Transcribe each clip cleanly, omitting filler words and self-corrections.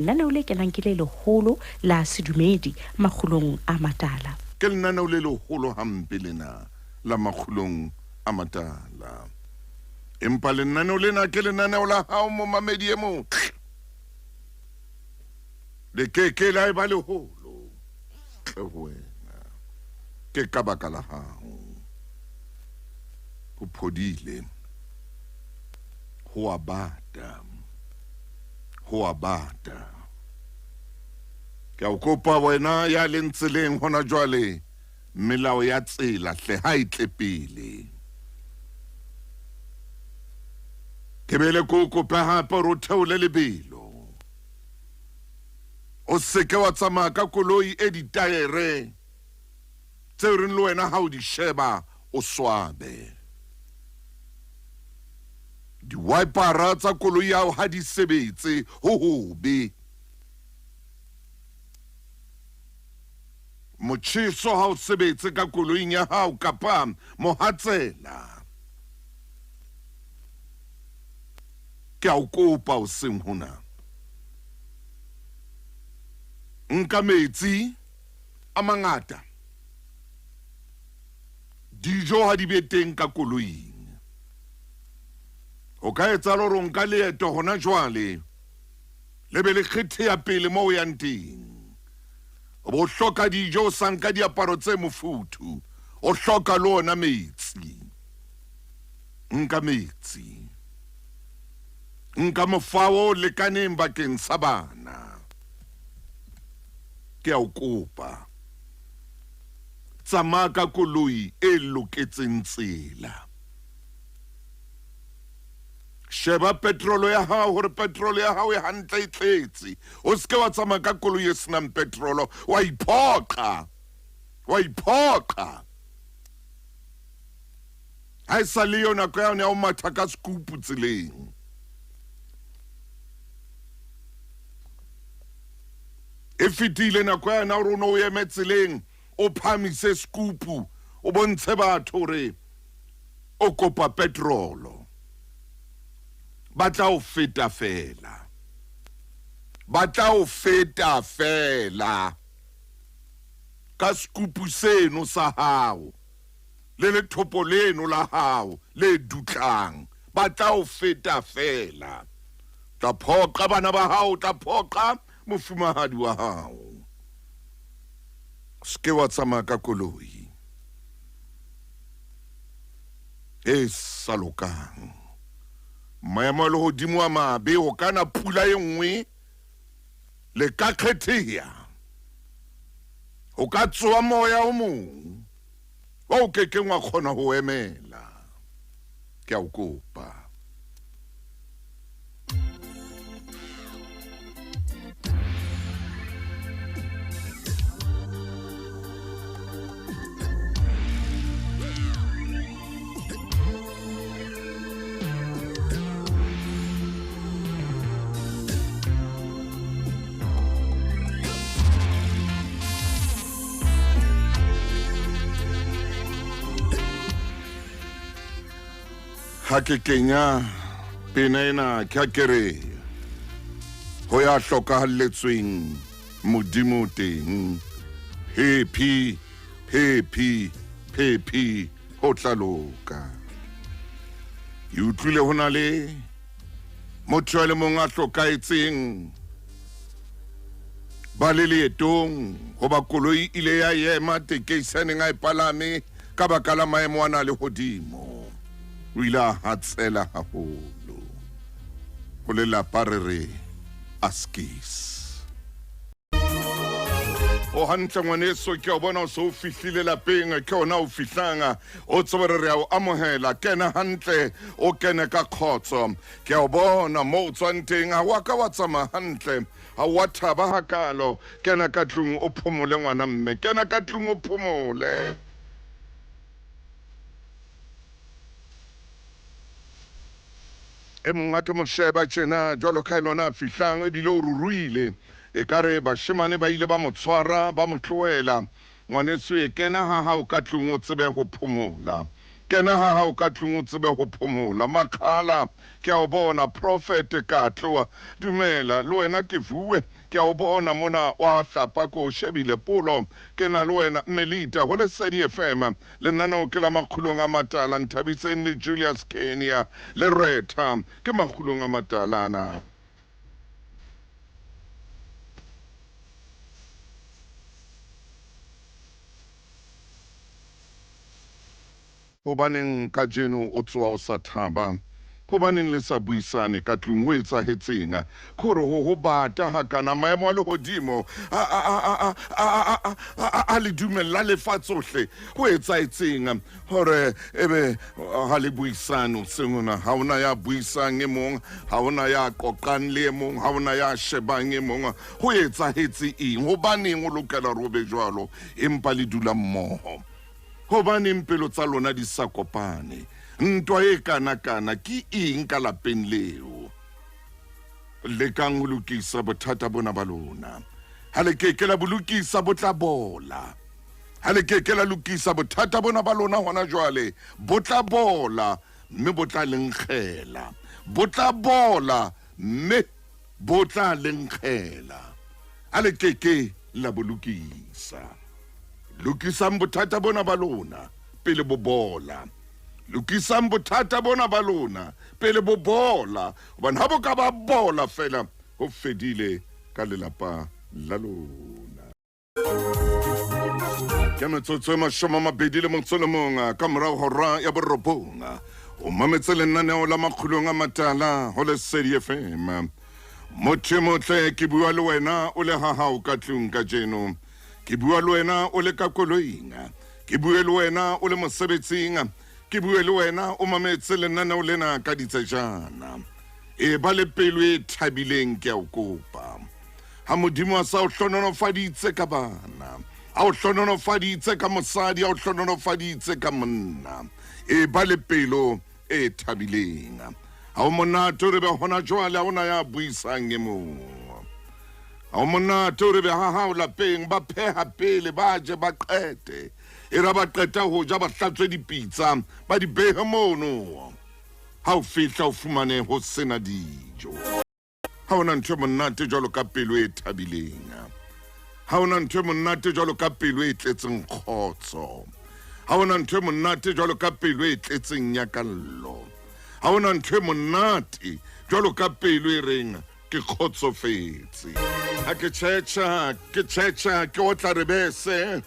Lenaneo le kenang ke le leholo la sedumedi Makgulong a Matala. Ke lenaneo le leholo hampe lena la Makgulong a Matala. Empa lenaneo lena ke lenaneo la hao momamedi e motle. Le ke ke la eba leholo tle ho wena. Ke ka baka la hao. Ho phodile. Ho a bata. Ho a bata. Ke a o kopa wena ya leng tseleng hona jwale, melao ya tsela hle ha e tle pele. Ke bele ke o kope hape hore o theole lebelo. O seke wa tsamaya ka koloi e ditaere tseo reng le wena ha o di sheba o swabe. Diwaepara tsa koloi ya hao ha di sebetse, ho hobe. Motjheso ha o sebetse ka koloing ya hao kapa mohatsela. Ke a o kopa hoseng hona. Nka metsi a mangata. Dijo ha di be teng ka koloing. Ho ka etsahala hore o nka leeto hona jwale le be le kgetheha pele moo o yang teng. O bo hloka dijo, o sa nka diaparo tse mofuthu, o hloka le ona metsi. Nka metsi. Nka mofao o lekaneng bakeng sa bana. Ke a o kopa. Tsamaya ka koloi e loketseng tsela. Sheba petrolo ya hao hore petrolo ya hao e hantle e tletse. O se ke wa tsamaya ka koloi e senang petrolo, wa iphoqa. Wa iphoqa. Ha e sa le yo nako yane ya ho matha ka sekupu tseleng. E fetile nako yane ya hore o ne o eme tseleng o phahamise sekupu o bontshe batho hore o kopa petrolo. Ba tla o feta feela. Ba tla o feta feela ka sekupu seno sa hao le lethopo leno la hao le dutlang. Ba tla o feta feela. Tla phoqa bana ba hao, tla phoqa mofumahadi wa hao. Se ke wa tsamaya ka koloi e sa lokang. Maemo a lehodimo a mabe, ho ka na pula e nngwe le ka kgetheha. Ho ka tsoha moya o mong o ke keng wa kgona ho emela. Ke a o kopa. Ha ke kenya pina ena ke ha ke re ho ya hlokahalletsweng modimo teng phephi phephi phephi ho tla loka ke utlwile ho na le motho a le mong a hlokahetseng ba le leetong goba koloi ile ya ema tekesi a neng a e palame ka baka la maemo a na le godimo o ile a hatsela haholo go lelapa re re askis o hantle ngwaneso ke o bona o se o fihlile lapeng ke ona o fihlang o tsebe re re a o amohela kena hantle o kene ka kgotso ke a o bona mo o tswang teng ha wa ka wa tsamaya hantle ha wa thaba hakalo kena ka tlung o phomole ngwana mme kena ka tlung o phomole E mong a ke mo sheba tjena jwalo ka e lona a fihlang ebile o ruruile ekare bashemane ba ile ba mo tshwara ba mo tlohela. Ngwaneso e kena ha hao ka tlung o tsebe ho phomola. Kena ha hao ka tlung o tsebe ho phomola. Makhala, ke a o bona. Prophet, ka tloha. Dumela, le wena ke Vuwe. Ke a o bona mona wa hlapa ke o shebile. Polo, ke na le wena. Melita, ho Lesedi FM. Lenaneo ke la Makgulong a Matala. Nthabiseng le Julius Kenya le Retha. Ke Makgulong a Matala ana. Hobaneng kajeno o tsoha o sa thaba? Hobaneng le sa buisane ka tlung? Ho etsahetseng? Ke hore ho ho bata hakana, maemo a lehodimo a, a, a, a, a, a, a, a, a le dumella lefa tsohle. Ho etsahetseng hore ebe ha le buisane hoseng hona? Ha hona ya buisang e mong, ha hona ya qoqang le e mong, ha hona ya shebang e mong. Ho etsahetse eng? Hobaneng o lokela hore o be jwalo empa le dula mmoho? Hobaneng pelo tsa lona di sa kopane? Ntwa e kana-kana ke eng ka lapeng leo? Lekang ho lokisa bothata bona ba lona. Ha le ke ke la bo lokisa, bo tla bola. Ha le ke ke la lokisa bothata bona ba lona hona jwale, bo tla bola mme bo tla le nkgela. Bo tla bola mme bo tla le nkgela. Ha le ke ke la bo lokisa. Lokisang bothata bona ba lona pele bo bola. Lokisang bothata bona ba lona pele bo bola, hobane ha bo ka ba bola fela, ho fedile ka lelapa la lona. Ke metsotso e 21 ka morago hora ya borobong. O mametse lenaneo la Makgulong a Matala ho Lesedi FM. Motho e motle, ke bua le wena o le ha hao ka tlung kajeno. Ke bua le wena o le ka koloing. Ke bue le wena o le mosebetsing. Ke bue le wena o mametse lenaneo lena ka ditsejana. E ba le pelo e thabileng, ke a o kopa. Ha Modimo a sa o hlohonolofaditse ka bana, a o hlohonolofaditse ka mosadi, a o hlohonolofaditse ka monna, e ba le pelo e thabileng. Ha o monate o re be hona jwale ha ona ya buisang e mong. Ha o monate o re be ha hao lapeng ba pheha pele ba je ba qete. E ra ba qeta ho ja ba hlatswe dipitsa ba di behe mono. Ha o fihla o fumane ho sena dijo. Ha ona ntho e monate jwalo ka pelo e thabileng. Ha ona ntho e monate jwalo ka pelo e tletseng kgotso. Ha ona ntho e monate jwalo ka pelo e tletseng nyakallo. Ha ona ntho e monate jwalo ka pelo e reng ke kgotsofetse. Ha ke tjhetjha, ke tjhetjha, ke otla rebese.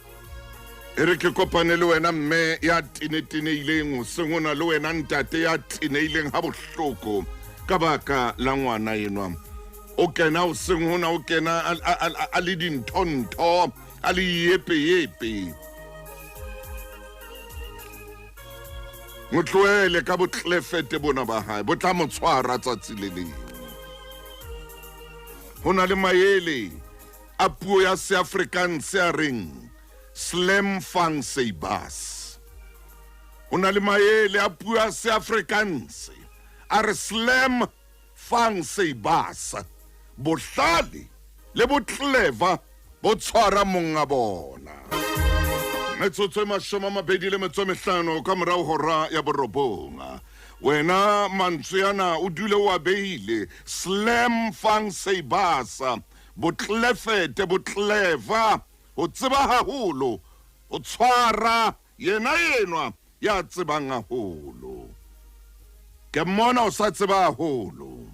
E re ke kopane le wena mme ya teneteneileng hoseng hona, le wena ntate ya teneileng ha bohloko ka baka la ngwana enwa. O kena hoseng hona, o kena a le dintho-ntho, a le yepe-yepe. Mo tlohele ka botlefete bona ba hae, bo tla mo tshwara tsatsi le leng. Ho na le maele a puo ya Seafrikanse a reng slam fang sy bas. Ho na le maele a puo ya Seafrikanse a re slam fang sy bas. Bohlale le botleva bo tshwara monga bona. Metsotso e 25 ka morao hora ya borobong. Wena mantswe ana o dule o a beile. Slam fang sy bas. Botlefete, botleva, ho tseba haholo, ho tshwara yena enwa ya tsebang haholo. Ke mmona o sa tseba haholo,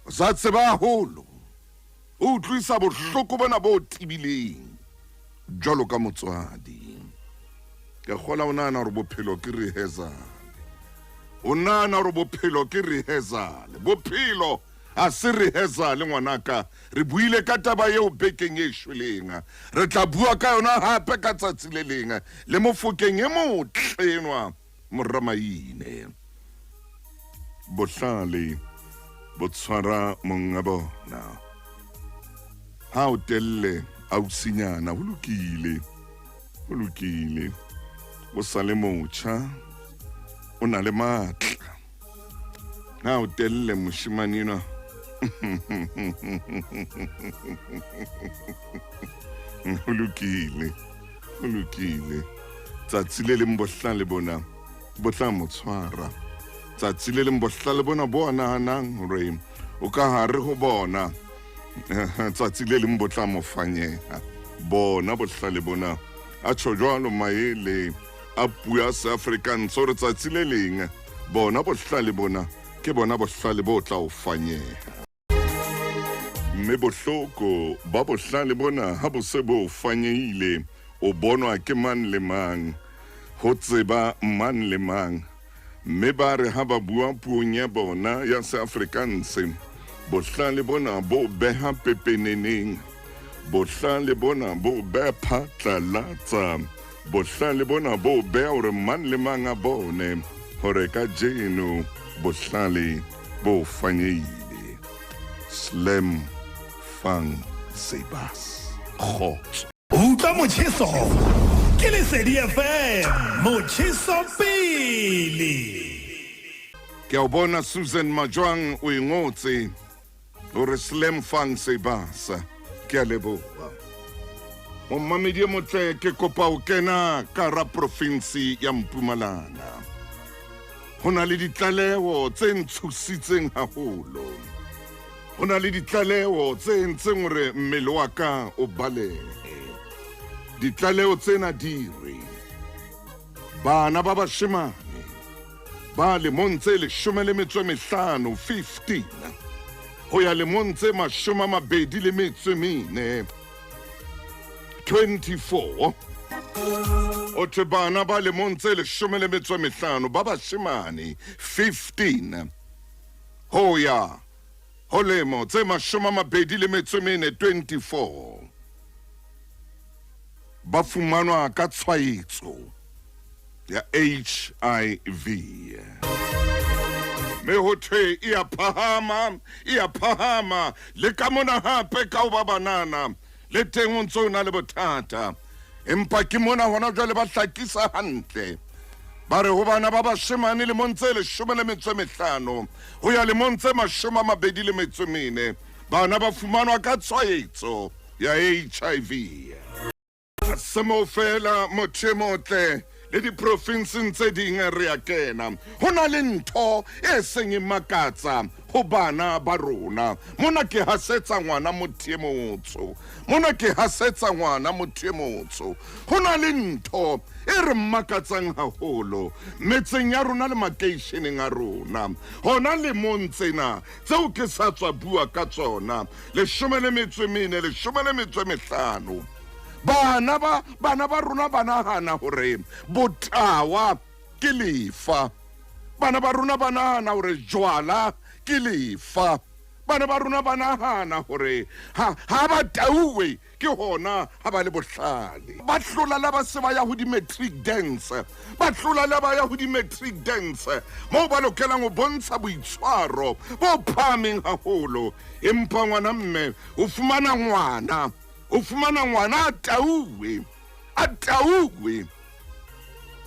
o sa tseba haholo, o utlwisa bohloko bona bo tebileng jwalo ka motswadi. Ke kgola o nahana hore bophelo ke rehearsal. O nahana hore bophelo ke rehearsal. Bophelo ha se rehearsal, ngwanaka. Re buile ka taba eo bekeng e shweleng. Re tla bua ka yona hape ka tsatsi le leng le Mofokeng e motle enwa, Moramaine. Bohlale bo tshwara monga bona. Ha o telle ausinyana, ho lokile, ho lokile. O sa le motjha, o na le matla. Ha o telle moshemane enwa. Ho lokile, ho lokile. Tsatsi le leng bohlale bona bo tla mo tshwara. Tsatsi le leng bohlale bona bo a nahanang hore o ka hare ho bona, tsatsi le leng bo tla mo fanyeha. Bona bohlale bona, a tjho jwalo maele a puo ya Seafrikaans hore tsatsi le leng bona bohlale bona ke bona bohlale bo tla o fanyeha. Mme bohloko ba bohlale bona ha bo se bo fanyehile, o bonwa ke mang le mang, ho tseba mang le mang. Mme ba re ha ba bua puong ya bona ya Seafrikanse, bohlale bona bo beha pepeneneng, bohlale bona bo beha phatlalatsa, bohlale bona bo beha hore mang le mang a bone hore kajeno bohlale bo fanyehile. Slam Fang Sebas. Kgotso. Utlwa motjheso ke Lesedi FM, motjheso pele. Ke a o bona Susan Majwang o e ngotse hore Slam Fang Sebas. Ke a leboha. Mommamedi e motle ke kopa o kena ka ra profinsi ya Mpumalanga. Ho na le ditlaleho tse ntshositseng haholo. Ho na le ditlaleho tse entseng hore mmele wa ka o balehe. Ditlaleho tsena di re bana ba bashemane ba lemong tse 15, 15, ho ya lemong tse 24, 24, o thwe bana ba lemong tse 15 ba bashemane, 15, ho ya ho lemo tse 24, 24, ba fumanwa ka tshwaetso ya HIV. Mme ho thwe e a phahama, e a phahama le ka mona hape ka ho ba banana le teng o ntse o na le bothata. Empa ke mona hona jwale ba hlakisa hantle. Ba re ho bana ba bashemane lemong tse 15 ho ya lemong tse 24, bana ba fumanwa ka tshwaetso ya HIV. Ha se moo feela, motho e motle, le diprofinseng tse ding re a kena. Ho na le ntho e seng e makatsa ho bana ba rona. Mona ke hasetsa ngwana motho e motsho. Mona ke hasetsa ngwana motho e motsho. Ho na le ntho e re makatsang haholo metseng ya rona le makeisheneng a rona. Hona lemong tsena tseo ke sa tswa bua ka tsona, 14, 15. Bana ba bana ba rona ba nahana hore botawa ke lefa. Bana ba rona ba nahana hore jwala ke lefa. Bana ba rona ba nahana hore ha ha ba tauwe ke hona ha ba le bohlale. Ba hlola la ba se ba ya ho di-matric dance, ba hlola la ba ya ho di-matric dance moo ba lokelang ho bontsha boitshwaro bo phahameng haholo. Empa ngwana mme o fumana ngwana, o fumana ngwana a tauwe, a tauwe.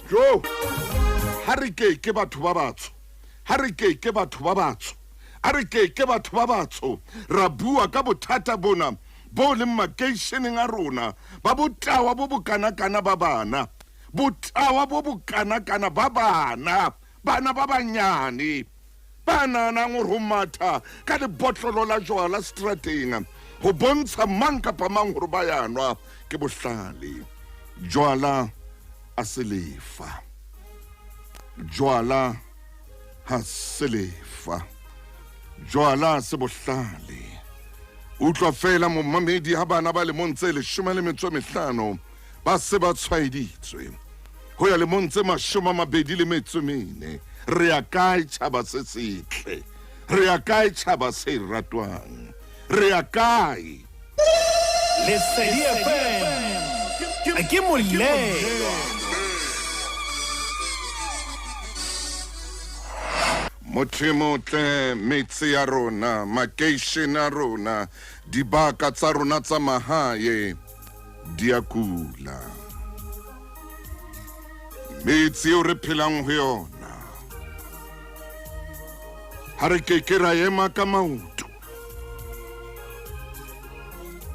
Jo, ha re ke ke batho ba batsho, ha re ke ke batho ba batsho, a re ke ke batho ba batsho ra bua ka bothata bona bo leng makeisheneng a rona ba botawa bo bokanakana ba bana, botawa bo bokanakana ba bana, bana ba banyane ba nahanang hore ho matha ka lebotlolo la jwala strateng ho bontsha mang kapa mang hore ba ya nwa ke bohlale. Jwala a se lefa, jwala ha se lefa, jwala se bohlale. Utlwa fela momamedi ha bana ba lemong tse 15 ba se ba tshwaeditswe ho ya lemong tse 24. Re ya kae tjhaba se setle? Re ya kae tjhaba se ratwang? Re ya kae? Lesedi FM ke molelwa. Motho e motle, metse ya rona, makeishene a rona, dibaka tsa rona tsa mahae di a kula. Metse eo re phelang ho yona, ha re ke ke ra ema ka maoto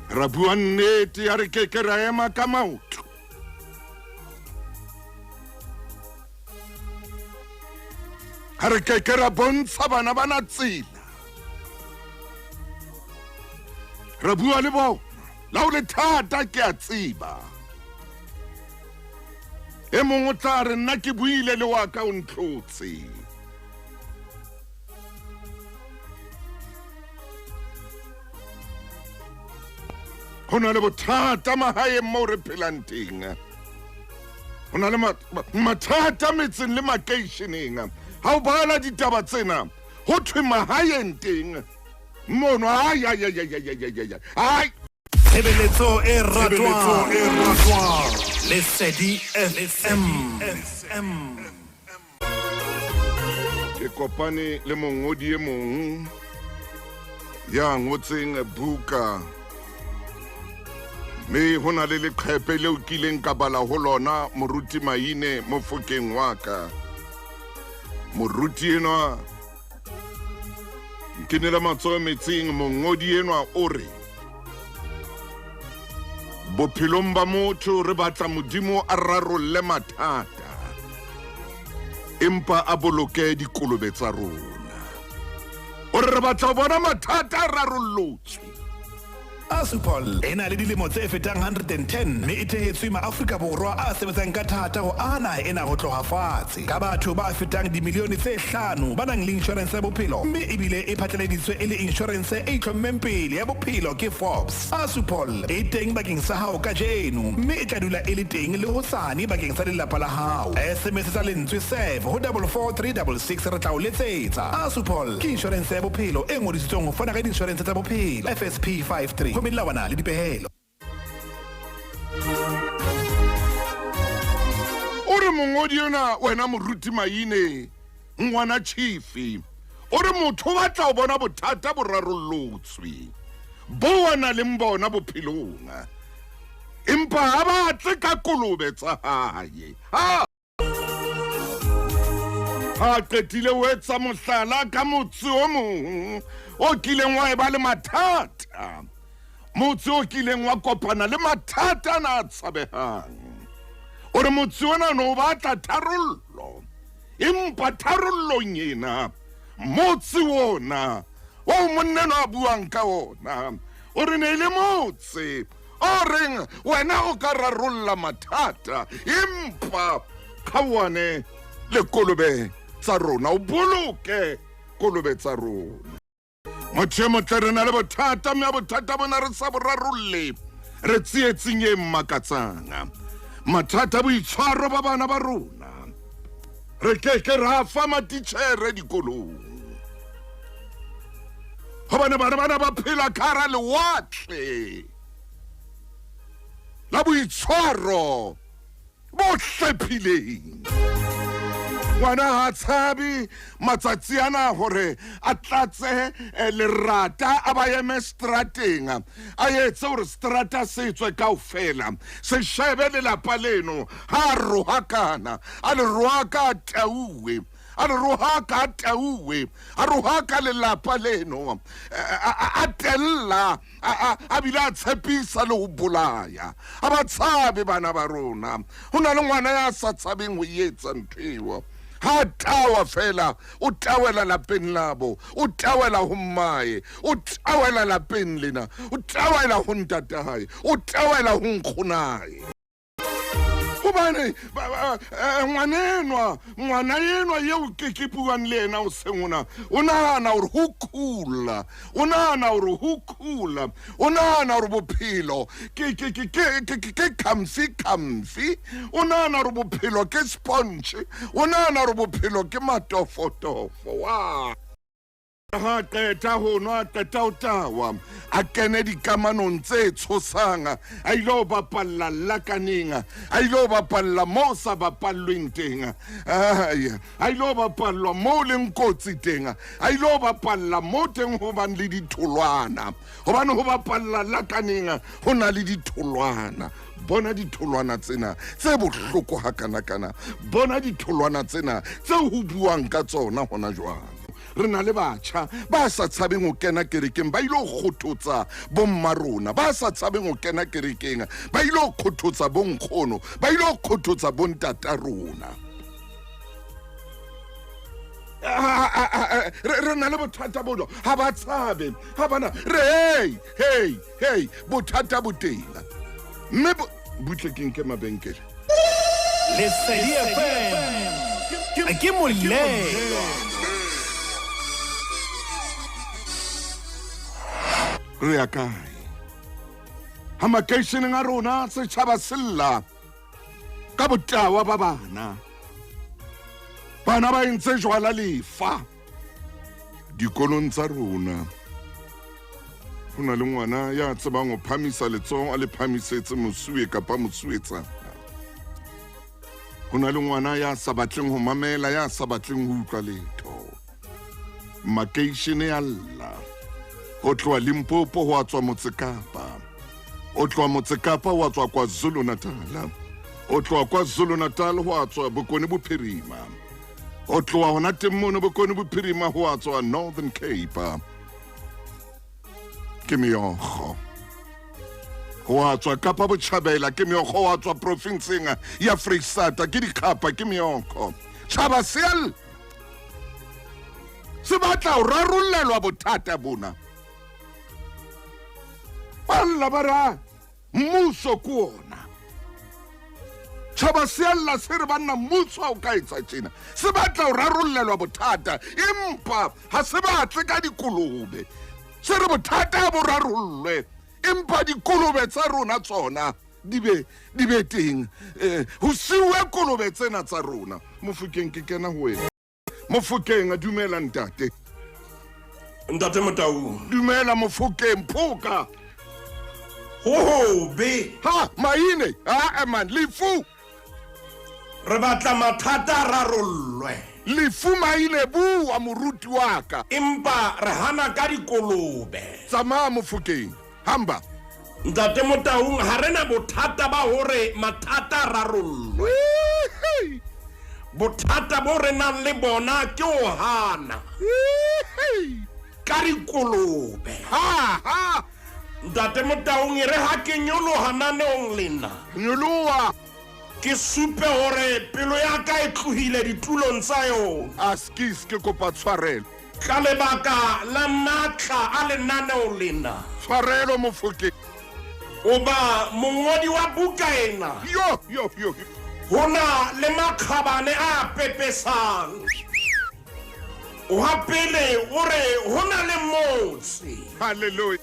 ra bua nnete, ha re ke ke ra ema ka maoto. Ha re ke ke ra bontsha bana bana tsela. Re bua le bona. La ho le thata ke a tseba. E mong o tla re nna ke buile le wa ka o ntlotse. Ho na le bothata mahaeng moo re phelang teng. Ho na le mathata metseng le makeisheneng. Ha o bala ditaba tsena, ho thwe mahaeng teng mono ai ai ai ai ai ai ai ai. Tshebeletso e ratwang Lesedi FM. Ke kopane le mongodi e mong ya ngotseng buka mme ho na le leqhepe leo kileng ka bala ho lona moruti Maine mofokeng wa ka. Moruti enwa nkenela matsoho metsing, mongodi enwa o re bophelong ba motho re batla Modimo a rarolle mathata empa a boloke dikolobe tsa rona. O re re batla ho bona mathata a rarollotswe. Assupol e na le dilemo tse fetang 110 mme e thehetswe maAfrika Borwa a sebetsang ka thata ho aha naha ena ho tloha fatshe. Ka batho ba fetang dimilione tse hlano ba nang le inshorense ya bophelo mme ebile e phatlaladitswe e le inshorense e itlhommeng pele ya bophelo ke Forbes. Assupol e teng bakeng sa hao kajeno mme e tla dula e le teng le hosane bakeng sa lelapa la hao. SMS tsa lentswe SERVE ho 44366 re tla o letsetsa. Assupol ke inshorense ya bophelo e ngodisitsweng ho fana ka diinshorense tsa bophelo. FSP 53 ho melawana le dipehelo. O re mongodi yona wena moruti Maine ngwana chifi o re motho o batla ho bona bothata bo rarollotswe bo a na leng bona bophelong empa ha batle ka kolobe tsa hae. Ha Ha qetile o etsa mohlala ka motse o mong o kileng wa eba le mathata, motse o kileng wa kopana le mathata ana a tshabehang. O re motse ona no o batla tharollo, empa tharollong ena motse ona oo monna enwa a buang ka ona o re ne e le motse o reng wena o ka rarolla mathata empa kgaoane le kolobe tsa rona, o boloke kolobe tsa rona. Motho e motle, re na le bothata mme bothata bona re sa bo rarolle re tsietsing e mmakatsang. Mathata boitshwaro ba bana ba rona re ke ke ra fa matitjhere dikolong gobane bana bana ba phela ka hara lewatle la boitshwaro bo hlephileng. Ngwana ha tshabe matsatsi ana hore a tlatse eh, lerata a ba eme strateng a etse hore strata se tswe kaofela se shebe lelapa leno ha a rohakana a le rohaka a tauwe a re rohaka a tauwe a rohaka lelapa leno a tella a bile a tshepisa le ho bolaya. A ba tshabe bana ba rona. Ho na le ngwana ya sa tshabeng ho etsa ntho eo. Ha a tawa fela o tawela lapeng labo, o tawela ho mmae, o tawela lapeng lena, o tawela ho ntatae, o tawela ho nkgonae. Hobane ngwanenwa, ngwana enwa eo ke ke buang le yena o seng ona, o nahana hore ho cool, o nahana hore ho cool, o nahana hore bophelo ke ke ke ke ke ke comfy comfy, o nahana hore bophelo ke sponge, o nahana hore bophelo ke matofotofo. Wa Ha a qeta ho nwa, a qeta ho tawa, a kene dikamanong tse tshosang, a ile ho bapalla lakaneng, a ile ho bapalla moo sa bapallweng teng, a ile ho bapallwa moo leng kotsi teng, a ile ho bapalla moo teng ho bang le ditholwana, hobane ho bapalla lakaneng ho na le ditholwana. Bona ditholwana tsena tse bohloko hakanakana, bona ditholwana tsena tseo ho buang ka tsona hona jwale. Re na le batjha ba sa tshabeng ho kena kerekeng ba ile ho kgothotsa bomma rona, ba sa tshabeng ho kena kerekeng ba ile ho kgothotsa bonkgono, ba ile ho kgothotsa bontata rona. Re na le bothata bo jwang? Ha ba tshabe, ha bana re hey, hey, hey, bothata bo teng. Mme butle ke nke mabenkele. Lesedi FM ke molelwa. Re ya kae? Ha makeisheneng a rona setjhaba se lla ka botawa ba bana. Bana ba entse jwala lefa dikolong tsa rona. Ho na le ngwana ya tsebang ho phamisa letsoho a le phamisetse mosuwe kapa mosuwetsana. Ho na le ngwana ya sa batleng ho mamela, ya sa batleng ho utlwa letho. Makeishene a lla. Ho tloha Limpopo ho a tswa Motse Kapa. Ho tloha Motse Kapa ho a tswa KwaZulu-Natal. Ho tloha KwaZulu-Natal ho a tswa Bokone Bophirima. Ho tloha hona teng mono Bokone Bophirima ho a tswa Northern Cape. Ke meokgo. Ho a tswa Kapa Botjhabela ke meokgo, ho a tswa profinseng ya Freistata ke dikgapa ke meokgo. Tjhaba se a lla. Se batla ho rarollelwa bothata bona. Ba lla ba re mmuso ke ona. Tjhaba se a lla se re banna mmuso ha o ka etsa tjena. Se batla ho rarollelwa bothata empa ha se batle ka dikolobe. Se re bothata bo rarollwe empa dikolobe tsa rona tsona di be di be teng. Ho siuwe kolobe tsena tsa rona. Mofokeng ke kena ho wena. Mofokeng a dumela ntate. Ntate Motau. Dumela Mofokeng phoka. Ho hobe. Ha maine ha man lefu. Re batla mathata a rarollwe. Lefu maine bua moruti wa ka. Empa re hana ka dikolobe. Tsamaya Mofokeng. Hamba. Ntate Motaung ha re na bothata ba hore mathata a rarollwe. Bothata bo re nang le bona ke ho hana ka dikolobe. Ha ha. Ntate Motaung e re ha ke nyoloha naneong lena. Nyoloha. Ke supe hore pelo ya ka e tlohile ditulong tsa yona. Askies ke kopa tshwarelo. Ka lebaka la matla a lenaneo lena. Tshwarelo Mofokeng. Hoba mongodi wa buka ena. Yo yo yo. Ho na le makgabane a pepesang. Wa pele o re ho na le motse. Hallelujah.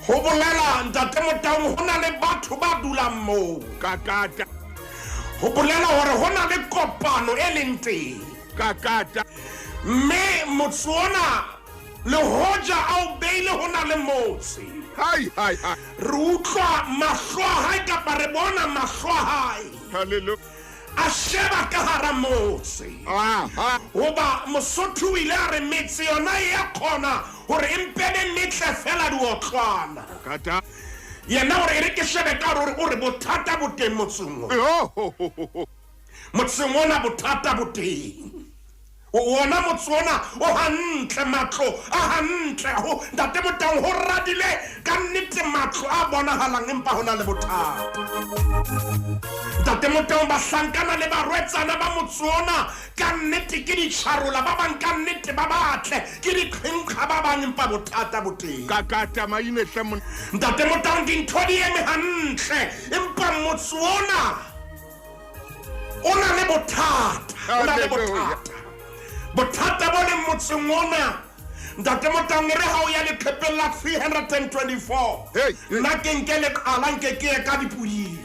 Ho bolela Ntate Motaung ho na le batho ba dulang moo. Kakata. Ho bolela hore ho na le kopano e leng teng. Kakata. Mme motse ona le hoja a o beile ho na le motse. Hai hai hai. Re utlwa mahlo a hae kapa re bona mahlo a hae. Hallelujah. A sheba ka hara motse. Aha. Hoba Mosotho o ile a re metse yona e a kgona hore e mpe be metle fela diotlwana. Kata. Yena hore e re ke shebe ka hore o re bothata bo teng motseng ona. Yo ho ho ho. Motseng ona bothata bo teng. Wona motse ona o hantle, matlo a hantle. Ho Ntate Motaung ho radile ka nnete matlo a bonahalang empa ho na le bothata. Ntate Motaung bahlankana le barwetsana ba motse ona ka nnete ke ditjharola, ba bang ka nnete ba batle ke diqhenqha ba bang empa bothata bo teng. Kakata maine hle mon. Ntate Motaung dintho di eme hantle empa motse ona o na le bothata, o na le bothata. Bothata bo leng motseng ona Ntate Motaung e re ha o ya leqhepeng la 324 Hey, hey. nna ke nke leqala nke ke ye ka dipoding.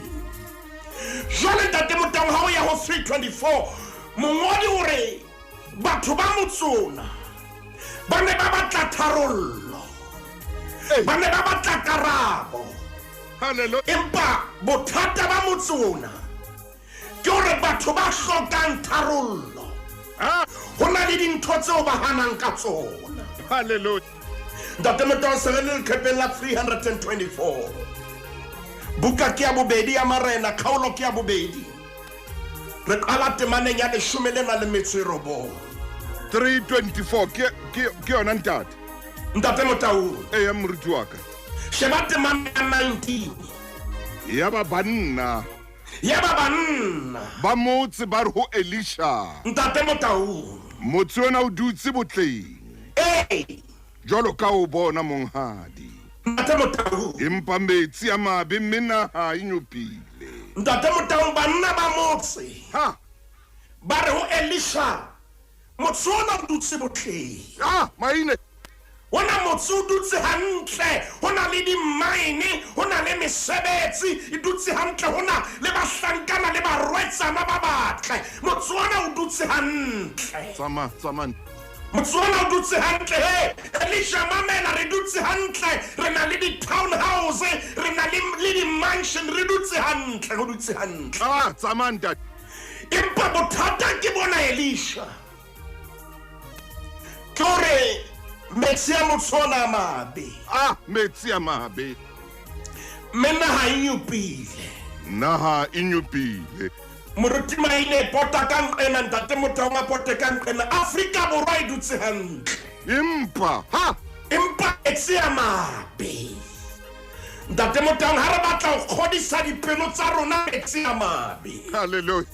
Jwale Ntate Motaung ha o ya ho 324 mongodi o re batho ba motse ona ba ne ba batla tharollo, Hey. ba ne ba batla karabo. Hallelujah. Empa bothata ba motse ona ke hore batho ba hlokang tharollo ho na le dintho tseo ba hanang ka tsona. Hallelujah. Ntate Motaung se re le leqhepeng la 324. Buka ke ya bobedi ya Marena, kgaolo ke ya bobedi. Re qala temaneng ya leshome le nang le metso e robong. 324 ke ke ke yona ntate. Ntate Motaung. E ya moruti wa ka. Sheba temana ya 19. Ya ba banna. Ya ba banna. Ba motse ba re ho Elisha. Ntate Motaung. Motse ona o dutse botleng. Ee. Jwalo ka o bona monghadi. Ntate Motaung. Empa metsi a mabe mme naha e nyopile. Ntate Motaung, banna ba motse. Ha. Ba re ho Elisha, motse ona o dutse botleng. Ah, maine. Ona motse o dutse hantle, ho na le di-mine, ho na le mesebetsi, e dutse hantle, ho na le bahlankana le barwetsana ba batle. Motse ona o dutse hantle. Tsamaya, tsamaya. Motse ona o dutse hantle, he. Elisha, mamela, re dutse hantle, re na le di-townhouse, re na le di-mansion, re dutse hantle, re dutse hantle. Ah, tsamaya ntate. Empa bothata ke bona, Elisha. Ke hore metsi a motse ona a mabe. Ah, metsi a mabe. Mme naha e nyopile. Naha e nyopile. Moruti Maine, pota ka nqena, ntate Motaung a pote ka nqena. Afrika Borwa e dutse hantle. Empa, ha! Empa metsi a mabe. Ntate Motaung, ha re batla ho kgodisa dipelo tsa rona, metsi a mabe. Hallelujah.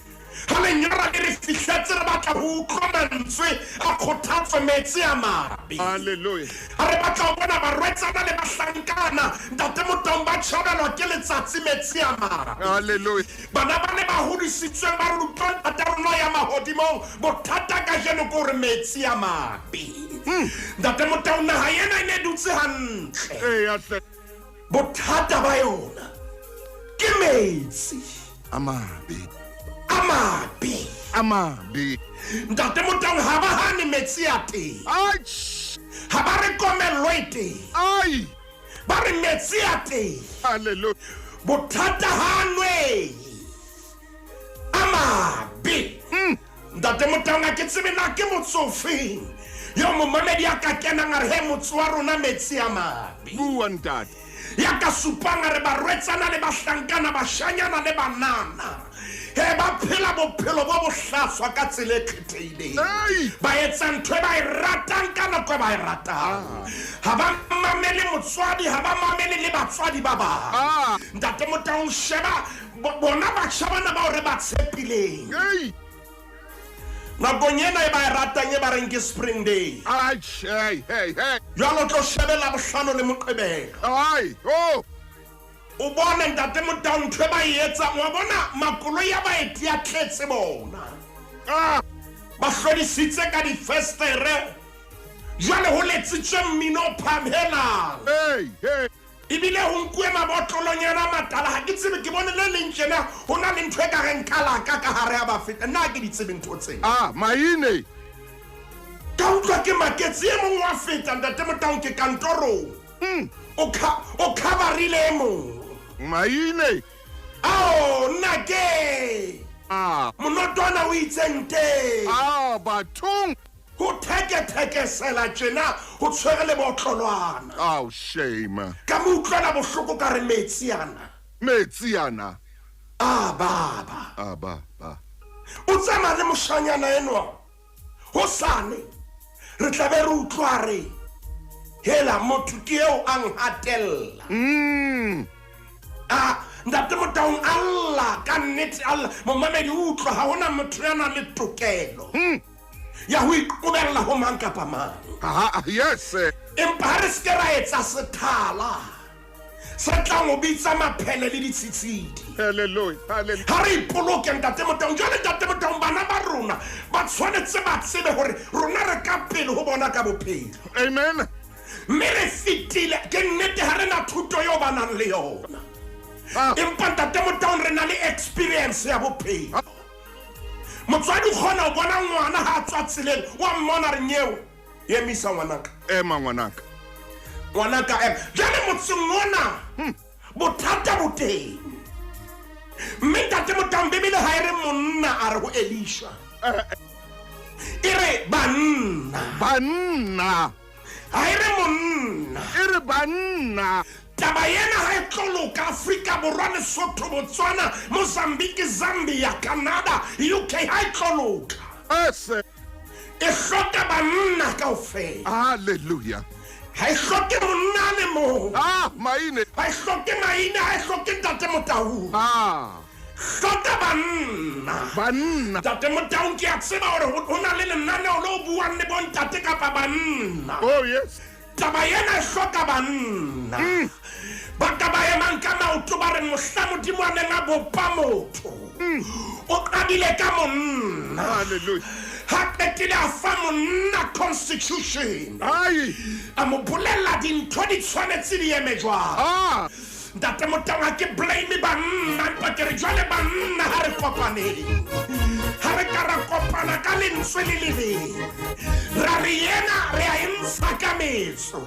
Ha lenyora le re fihletse, re batla ho utlwa mantswe a kgothatso, metsi a mabe. Hallelujah. Ha re batla ho bona barwetsana le bahlankana, ntate Motaung, ba tjhabelwa ke letsatsi, metsi a mabe. Hallelujah. Bana ba ne ba hodisitsweng ba rutwa ntate rona ya mahodimong, bothata kajeno ke hore metsi a mabe. Ntate Motaung, naha ena e ne dutse hantle. Eya hle. Bothata ba yona ke metsi a mabe. A mabe. A mabe. Ntate Motaung, ha ba hane metsi a teng. Atjh. Ha ba re komello e teng. Ai. Ba re metsi a teng. Hallelujah. Bothata ha nwe. A mabe. Ntate Motaung, ha ke tsebe na ke motse ofeng yo momamedi a ka kenang a re, he, motse wa rona metsi a mabe. Bua ntate. Ya ka supang a re barwetsana le bahlankana, bashanyana le banana, he, ba phela bophelo bo bohlaswa ka tsela e khethehileng. Ei. Ba etsa ntho e ba e ratang ka nako e ba e ratang. Ha ba mamele motswadi, ha ba mamele le batswadi ba bang. Ah. Ntate Motaung, sheba bona batjha bana bao re ba tshepileng. Ei. Nakong ena e ba e ratang e ba reng ke Spring Day. Atjh, hey, hey, hey. Jwale o tlo shebella Bohlano le Moqebelo. Ai, oh. O bone ntate Motaung ntho e ba e etsang, wa bona makoloi a baeti a tletse bona. Ah. Ba hlodisitse ka difestere. Jwale ho letsitswe mmino o phamelang. Hey, hey. Ebile ho nkuwe mabotlolonyana a matala, ha ke tsebe, ke bone le leng tjena, ho na le ntho e ka reng kalaka ka hare ha ba feta. Nna ha ke di tsebe ntho tsena. Ah, maine. Ka utlwa ke maketse, e mong wa feta ntate Motaung ke kantorong. O coverile e mong. Maine. Ao, nna ke. Ah. Monotwana o itse nte. Ah, bathong. Ho theke-thekesela tjena, ho tshwere le botlolwana. Ao, shame. Ka mo utlwela bohloko ka re metsi ana. Metsi ana. Ah, baba. Ah, baba. O tsamaya le moshanyana enwa. Hosane re tla be re utlwa re hela motho ke eo a nhatella. Ah, ntate Motaung, Allah ka nnete, Allah momamedi o utlwa, ha hona motho ya nang le tokelo ya ho iqobella ho mang kapa mang. Ah, yes. Empa ha re se ke ra etsa sethala se tlang ho bitsa maphele le ditshitshidi. Hallelujah, hallelujah. Ha re ipoloke ntate Motaung. Jwale ntate Motaung, bana ba rona ba tshwanetse ba tsebe hore rona re ka pele ho bona ka bophelo. Amen. Mme re fetile, ke nnete ha re na thuto eo ba nang le yona. Ah. Empa ntate Motaung, re na le experience ya bophelo. Motswadi o kgona ho bona ngwana ha a tswa tseleng, wa mmona re nyeo, emisa ngwanaka. Ema ngwanaka. Ngwanaka ema. Jwale motseng ona, bothata bo teng. Mme ntate Motaung, Bibele ha e re monna a re ho Elisha. E re banna. Banna. Ha e re monna. E re banna. Taba ena ha e tlo loka Afrika Borwa, Lesotho, Botswana, Mozambique, Zambia, Canada, UK, ha e tlo loka. Yes. E hloka banna kaofela. Hallelujah. Ha e hloke monna a le mong. Ah, maine. Ha e hloke maine, ha e hloke ntate Motaung. Ah. Hloka banna. Banna. Ntate Motaung, ke a tseba hore ho na le lenaneo le o buang le bontate kapa banna. Oh yes. Taba ena e hloka banna ba ka ba emang ka maoto ba re mohla Modimo a neng a bopa motho o qadile ka monna. Hallelujah. Ha qetile a fa monna constitution. Ai. A mo bolella dintho di tshwanetse di eme jwang. Ah. Ntate Motaung, ha ke blame banna, empa ke re jwale banna ha re kopaneng. Ha re ka ra kopana ka lentswe le le leng, ra re ena re a e ntsha ka metso.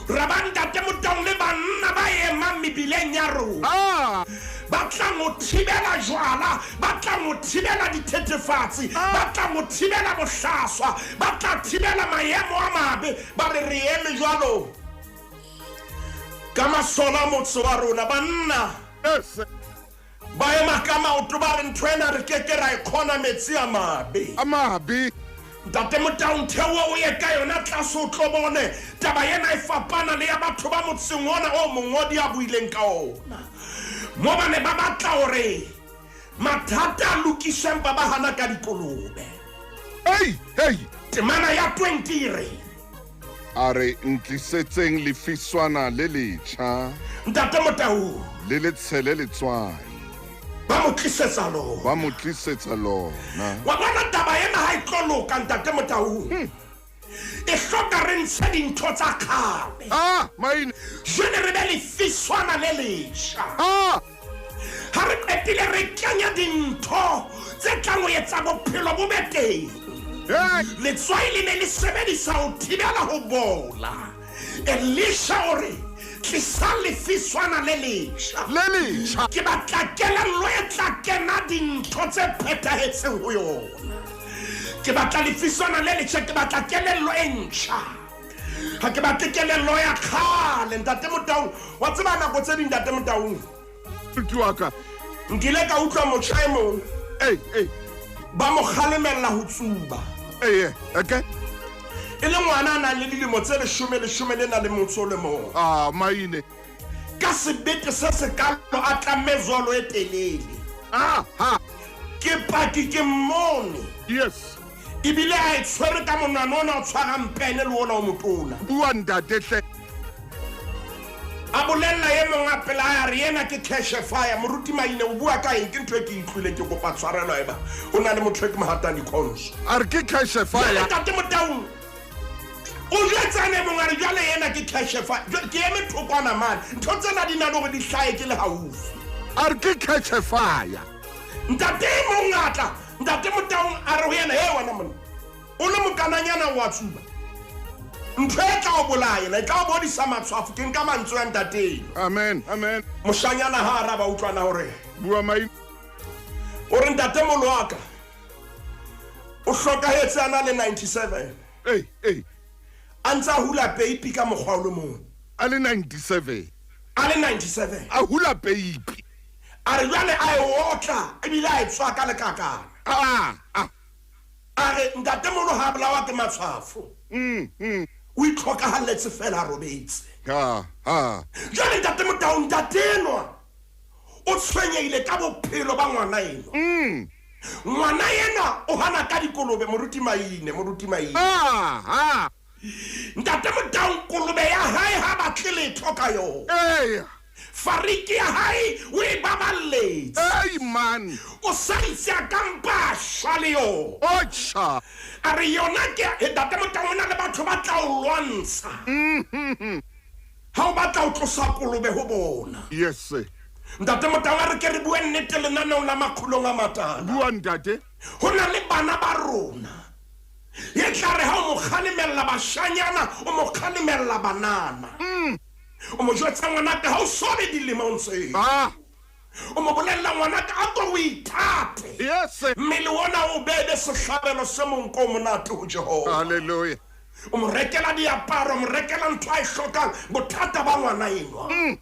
Ra ba Ntate Motaung le banna ba emang mebileng ya rona. Ah. Ba tlang ho thibela jwala, ba tlang ho thibela dithethefatsi, ba tlang ho thibela bohlaswa, ba tla thibela maemo a mabe, ba re re eme jwalo ka masole a motse wa rona. Banna Yes. ba ema ka maoto ba re ntho ena re keke ra e kgona, metsi a mabe. A mabe. Ntate Motaung, theo o ye ka yona tlase o tlo bone taba ena e fapana le ya batho ba motseng ona o mongodi a buileng ka ona. Mo ba ne ba batla hore mathata a lokiswe empa ba hana ka dikolobe. Hey, hey. Temana ya 20 e re, A re ntlisetseng lefiswana le letjha Ntate Motaung, le letshele letswai. Ba mo tlisetsa lona. Ba mo tlisetsa lona. Wa bona taba ena ha e tlo loka, Ntate Motaung. E hloka re ntshe dintho tsa kgale. Ah, maine. Jwale re be lefiswana le letjha. Ah. Ha re qetile re kenya dintho tse tlang ho etsa bophelo bo be teng. Hey. Letswai le ne le sebedisa ho thibela ho bola. Elisha o re tlisang lefiswana le letjha. Le letjha. Ke batla kelello e tla kena dintho tse phethahetseng ho yona. Ke batla lefiswana le letjha, ke batla kelello e ntjha. Ha ke batle kelello ya kgale, Ntate Motaung. Wa tseba nako tse ding, Ntate Motaung, Moruti wa ka. Nkile ka utlwa motjha e mong Hey, hey. ba mo kgalemella ho tsuba. Hey, okay. E le ngwana a nang le dilemo tse leshome, leshome le nang le motso o le mong. Ah, maine. Ka sebete se sekalo a tlamme jwalo e telele. Ah, ha. Ke paki ke mmone. Yes. Ebile a e tshwere ka monwana ona o tshwarang pene le ona o motona. Bua ntate hle. A bolella e mong a pela a re ena ke cash fire. Moruti Maine o bua ka eng? Ke ntho e ke utlwileng, ke kopa tshwarelo eba ho na le motho e ke mo hatang dikhonso. A re ke cash fire. Ntate Motaung, o jwetsane mong a re jwale ena ke cash fire. Ke eme thokwana mane, ntho tsena di na le hore di hlahe ke le haufi. A re ke cash fire. Ntate e mong a tla, Ntate Motaung a re ho yena, "He wena monna, o le mokananyana wa tsuba. Ntho e tla o bolaya ena, e tla o bodisa matshwafo." Ke nka mantswe a ntate eno. Amen, amen. Moshanyana ha araba utlwana hore Bua maine. O re ntate molo wa ka o hlokahetse a na le 97. Hey, hey. A ntse a hula peipi ka mokgwa o le mong. A le 97. A le 97. A hula peipi. A re jwale a e otla ebile a e tswa ka lekakana. Ah, ah. A re ntate molo ha bolawa ke matshwafo. O itlhokahalletse fela a robetse. Ha, ha. Jwale ntate Motaung, ntate enwa o tshwenyehile ka bophelo ba ngwana enwa. Ngwana enwa o hana ka dikolobe, moruti Maine, moruti Maine. Ah, ah. Ntate Motaung, kolobe ya hae ha batle letho ka yona. Hey. Fariki ya hae o e baballetse. Hey man. O sa itse a ka mpa a shwa le yona. Otjha. A re yona ke ntate Motaung, o na le batho ba tla o lwantsha. Ha o batla ho tlosa kolobe ho bona. Yes sir. Ntate Motaung, a re ke re bue nnete lenaneong la Makgulong a Matala. Bua ntate. Ho na le bana ba rona. E tla re ha o mo kgalemella bashanyana, o mo kgalemella banana. O mo jwetsa ngwanaka ha o sobe dilemong tseo. Ah. O mo bolella ngwanaka a ko o ithate. Yes sir. Mmele ona o bebe sehlabelo se monko o monate ho Jehova. Hallelujah. O mo rekela diaparo, o mo rekela ntho a e hlokang. Bothata ba ngwana enwa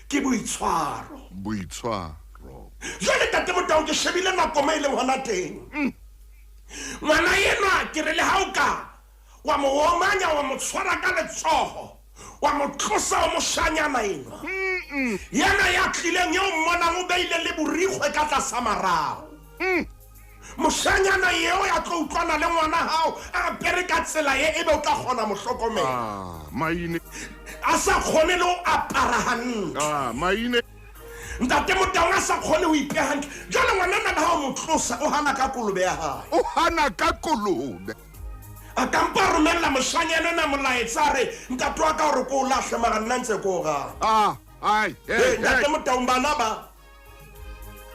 ke boitshwaro. Boitshwaro. Jwale ntate Motaung, ke shebile nako mo e leng hona teng. Ngwana enwa ke re le ha o ka wa mo omanya, wa mo tshwara ka letsoho, wa mo tlosa o moshanyana enwa. Yena ya tlileng eo mmonang o beile le borikgwe ka tlasa marao. Moshanyana eo ya tlo utlwana le ngwana hao a apere ka tsela e ebe o tla kgona mo hlokomela. Ah, maine. A sa kgone le ho apara hantle. Ah, maine. Ntate Motaung a sa kgone ho ipeha hantle. Jwale ngwanana le ha o mo tlosa o hana ka kolobe ya hae. O hana ka kolobe. A ka mpa a romella moshanyana ona molaetsa a re ntate wa ka o re ko o lahle mara nna ntse ko o rata. Ah, ai, hey, ntate Motaung bana ba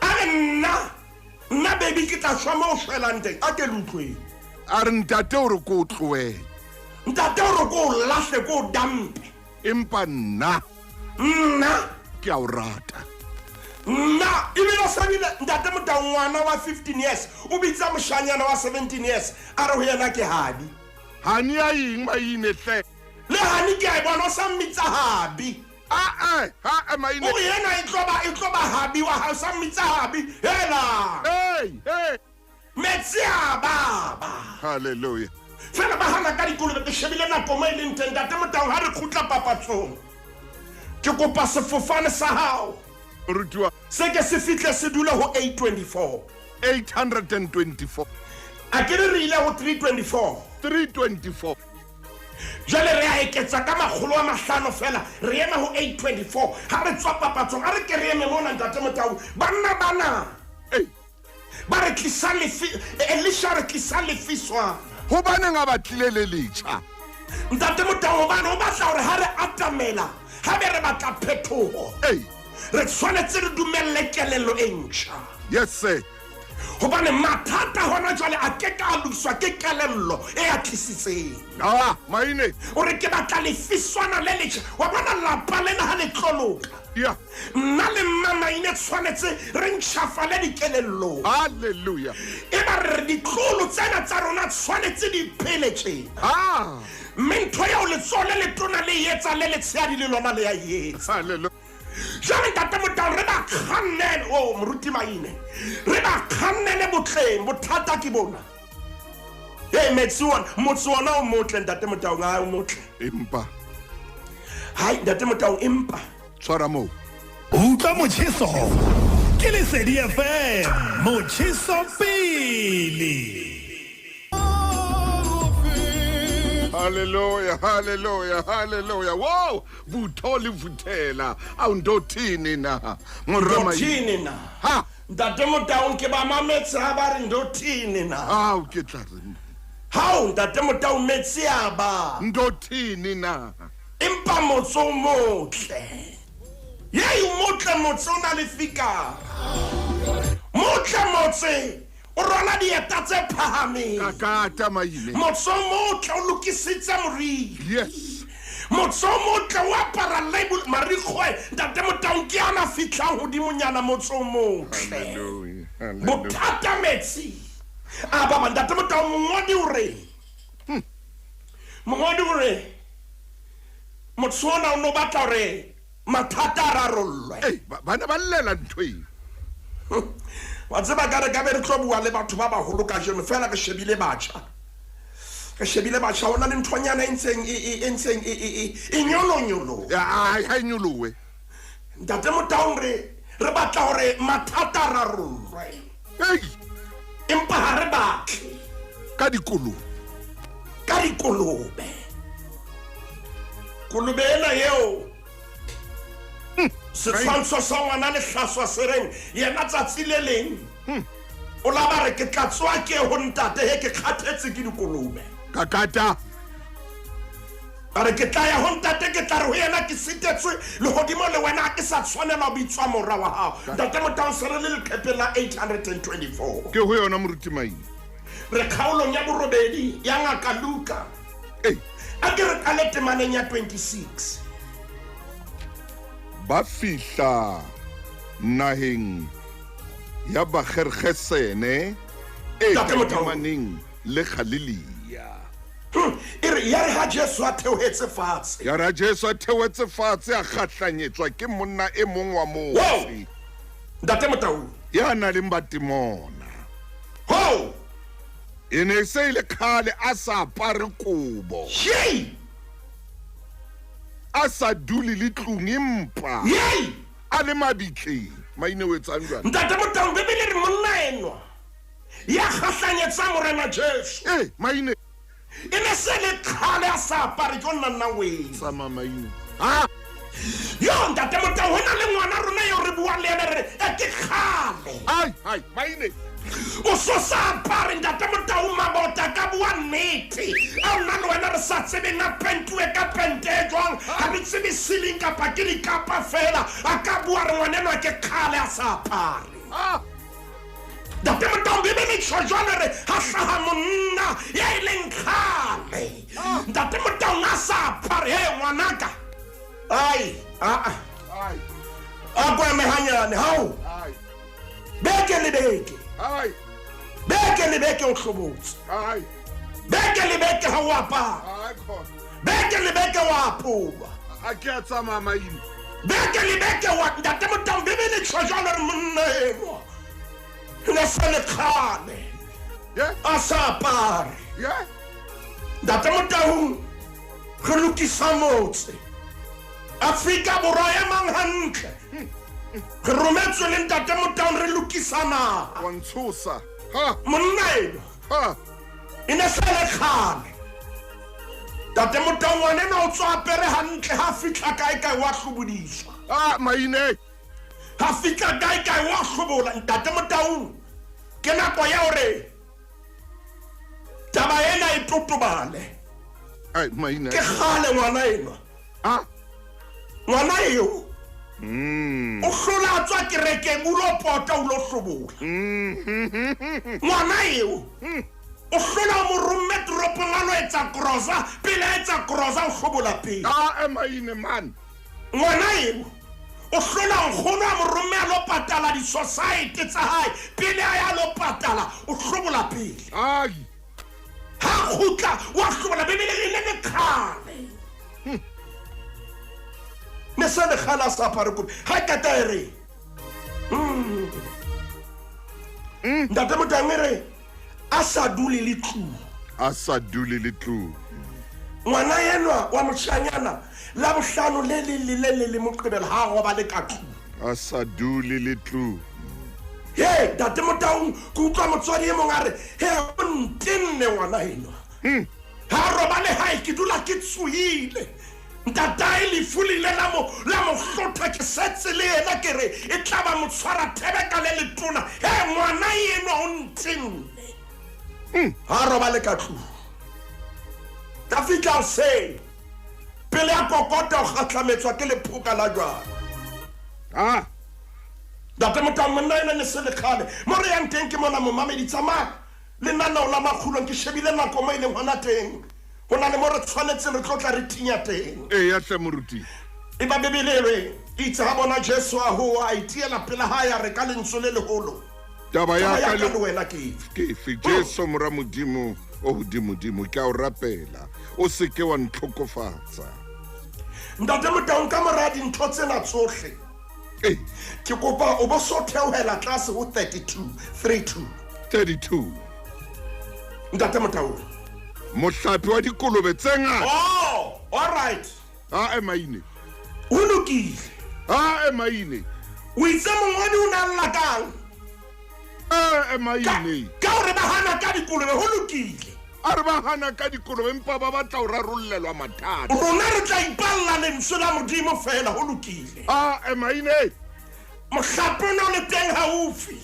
a re nna nna baby ke tla shwa mo o shwelang teng a ke le utlweng. A re ntate o re ko o tlohele. Ntate o re ko o lahle ko o dampe. Empa nna nna ke a o rata. Nna ebile o sabile ntate Motaung ngwana wa 15 years o bitsa moshanyana wa 17 years a re ho yena ke habi. Hani ya eng maine hle? Le hani ke a e bona o sa mmitsa habi. Ah, ah, maine. O re yena e tlo ba habi wa ha o sa mmitsa habi. Hela. Hey, hey. Metsi a baba. Hallelujah. Fela ba hana ka dikolobe ke shebile nako mo e leng teng ntate Motaung ha re khutla papatsong. Ke kopa sefofane sa hao. Rutiwa. Se ke se fihle se dule ho 824. 824. A ke re ile ho 324. 324. Jwale re a eketsa ka 500 fela re ema ho 824 ha re tswa papatsong a re ke re eme mona ntate Motaung banna bana ba re tlisa lefi Elisha re tlisa lefiswana. Hobaneng a batlile le letjha? Ntate Motaung hobane o batla hore ha re atamela ha be re batla phetoho. Re tshwanetse re dumelle kelello e ntjha. Yes sir. Hobane mathata hona jwale a ke ka lokiswa ke kelello e a tlisitseng. Ah, maine. O re ke batla lefiswana le letjha. Wa bona lapa lena ha le tlo loka. Yeah. Nna le mma maine tshwanetse re ntjhafale dikelellong. Hallelujah. E ba re ditlolo tsena tsa rona tshwanetse di phele tjena. Ah. Mme ntho eo letsoho le letona le etsa le letshehadi le lona le ya etsa. Hallelujah. Jwale ntate Motaung re ba kgannele o moruti Maine re ba kgannele botleng bothata ke bona. Hey metsi ona motse ona o motle ntate Motaung ha o motle. Empa hai ntate Motaung empa tshwara moo. Utlwa motjheso ke Lesedi FM motjheso pele. Hallelujah, hallelujah, hallelujah. Wow, vutho le vuthela. Au ndothini na? Ndothini na? Ha, ntate Motaung ke ba mametse ha ba re ndothini na? Au ke tla re. Hao ntate Motaung metsi a ba. Ndothini na? Empa motse o motle. Yei motle motse o na le fikara. Motle motse o rwala dieta tse phahameng. Kakata maile. Motse o motle o lokisitse moriri. Yes. Motse o motle o apara label marikgwe ntate Motaung ke ana fihlang hodimonyana motse o motle. Hallelujah. Bothata metsi. A baba ntate Motaung mongodi o re. Mongodi o re motse ona o no batla hore mathata a rarollwe. Ei, bana ba llela ntho eo. Wa tseba ka re ka be re tlo bua le batho ba baholo kajeno fela re shebile batjha. Re shebile batjha hona le nthonyana e ntseng e nyolonyolo. Ya ha e nyolowe. Ntate Motaung re batla hore mathata a rarollwe. Ei, empa ha re batle ka dikolobe. Ka dikolobe. Kolobe ena eo setshwantsho sa ngwana le hlaswa sereng yena tsatsi le leng o la ba re ke tla tswa ke ho ntate he ke kgathetse ke dikolobe. Kakata. Ba re ke tla ya ho ntate ke tla re ho yena ke sitetswe lehodimo le wena ke sa tshwanela ho bitswa mora wa hao. Ntate Motaung se re le leqephe la 824. Ke ho yona moruti Maine. Re kgaolong ya borobedi ya ngaka Luka. Ei. A ke re qale temaneng ya 26. Ba fihla naheng ya Bagergesene e tadimaneng le Galilea. E re ya re ha Jesu a theohetse fatshe. Ya re Jesu a theohetse fatshe a kgahlanyetswa ke monna e mong wa motse. Ntate Motaung. Ya nang le batimona. Ho! E ne se ile khale a sa apare kobo. Shei! A sa dule le tlung empa Yei! a le mabitleng. Maine o etsang jwale? Ntate Motaung, Bibele e re monna enwa ya kgahlanyetsang Morena Jesu. Ee, maine. E ne se le kgale a sa apare, ke o nna nna weng. Tsamaya maine. Ha! Yo, Ntate Motaung, ho na le ngwana rona eo re buang le yena re re, e ke kgale. Ai, ai, maine. O so sa apare, Ntate Motaung, mabota ka bua nnete. Ao nna le wena re sa tsebeng a pentuwe ka pente e jwang, ha re tsebe ceiling kapa ke dikapa fela. A ka bua re ngwanenwa ke kgale a sa apare. Ah! Ntate Motaung, Bibele e tjho jwalo re ha hlaha monna ya e leng kgale. Ntate Motaung a sa apare, he ngwanaka. Ai, a a. Ai. A ko eme hanyane, hao. Ai. Beke le beke. Ai. Beke le beke o hlobotse. Ai. Beke le beke ha o apara. Ai khona. Beke le beke wa apolwa. A ke a tsamaya maine. Beke le beke wa Ntate Motaung, Bibele e tjho jwalo re monna enwa. Ne se le kgale. Yeah. A sa apare. Yeah. Ntate Motaung, re lokisa motse. Afrika Borwa e mang hantle. Re rometswe le Ntate Motaung re lokisa naha. Wa ntshosa. Ha. Monna enwa. Ha. E ne se le kgale. Ntate Motaung ngwanenwa o tswa apere hantle ha fihla kae kae wa hlobodiswa. Ah, maine. Ha fihla kae kae wa hlobola. Ntate Motaung, ke nako ya hore taba ena e totobale. Ai, maine. Ke kgale ngwana enwa. Ah. Ngwana eo. O hlola a tswa kerekeng, o lo pota, o lo hlobola. Ngwana eo. O hlola o mo romme toropong a lo etsa krosa, pele a etsa krosa o hlobola pele. Ah, maine man. Ngwana eo. O hlola nkgono a mo romme a lo patala di-society tsa hae, pele a ya lo patala, o hlobola pele. Ai. Ha kgutla, wa hlobola, Bibele e ne le kgale. Ne se le kgale a sa apare kobo. Ha qeta e re. Ntate Motaung e re, a sa dule le tlung. A sa dule le tlung. Ngwana enwa wa moshanyana la bohlano le le le le le le Moqebelo ha robale ka tlung. A sa dule le tlung. He, Ntate Motaung, ke utlwa motswadi e mong a re, he, o ntenne ngwana enwa. Ha robale hae, ke dula ke tsohile. Ntatae lefu le ile la mo hlotha, ke setse le yena ke re e tla ba mo tshwara thebe ka le letona. He, ngwana enwa o ntenne. Ha robale ka tlung. Ka fihla hoseng, pele a kokota o kgahlametswa ke lephoka la jwang. Ah. Ntate Motaung, monna ena ne se le kgale. Mo re yang teng ke mona momamedi, tsamaya lenaneo la Makgulong, ke shebile nako mo e leng hona teng. Ho na le mo re tshwanetseng re tlo tla re tinya teng. Ee, ya hle moruti. E ba Bibele e re, itse ha bona Jesu a hoa, a itiela pela hae, a re ka lentswe le leholo. Taba ya Taba ya ka ka le wena ke efe? Ke efe? Jesu mora Modimo o hodimodimo, ke a o rapela, o se ke wa ntlhokofatsa. Ntate Motaung, ka mora dintho tsena tsohle, ke kopa o bo so theohela tlase ho 32, 32. 32. Ntate Motaung. Mohlape wa dikolobe tse ngata. Oh, all right. Ha e maine. Ho lokile. Ha e maine. O itse mongodi o na lla kang? E maine. Ka hore ba hana ka dikolobe, ho lokile. A re ba hana ka dikolobe empa ba batla ho rarollelwa mathata. Rona re tla ipalla lentswe la Modimo fela, ho lokile. A e maine. Mohlape o ne o le teng haufi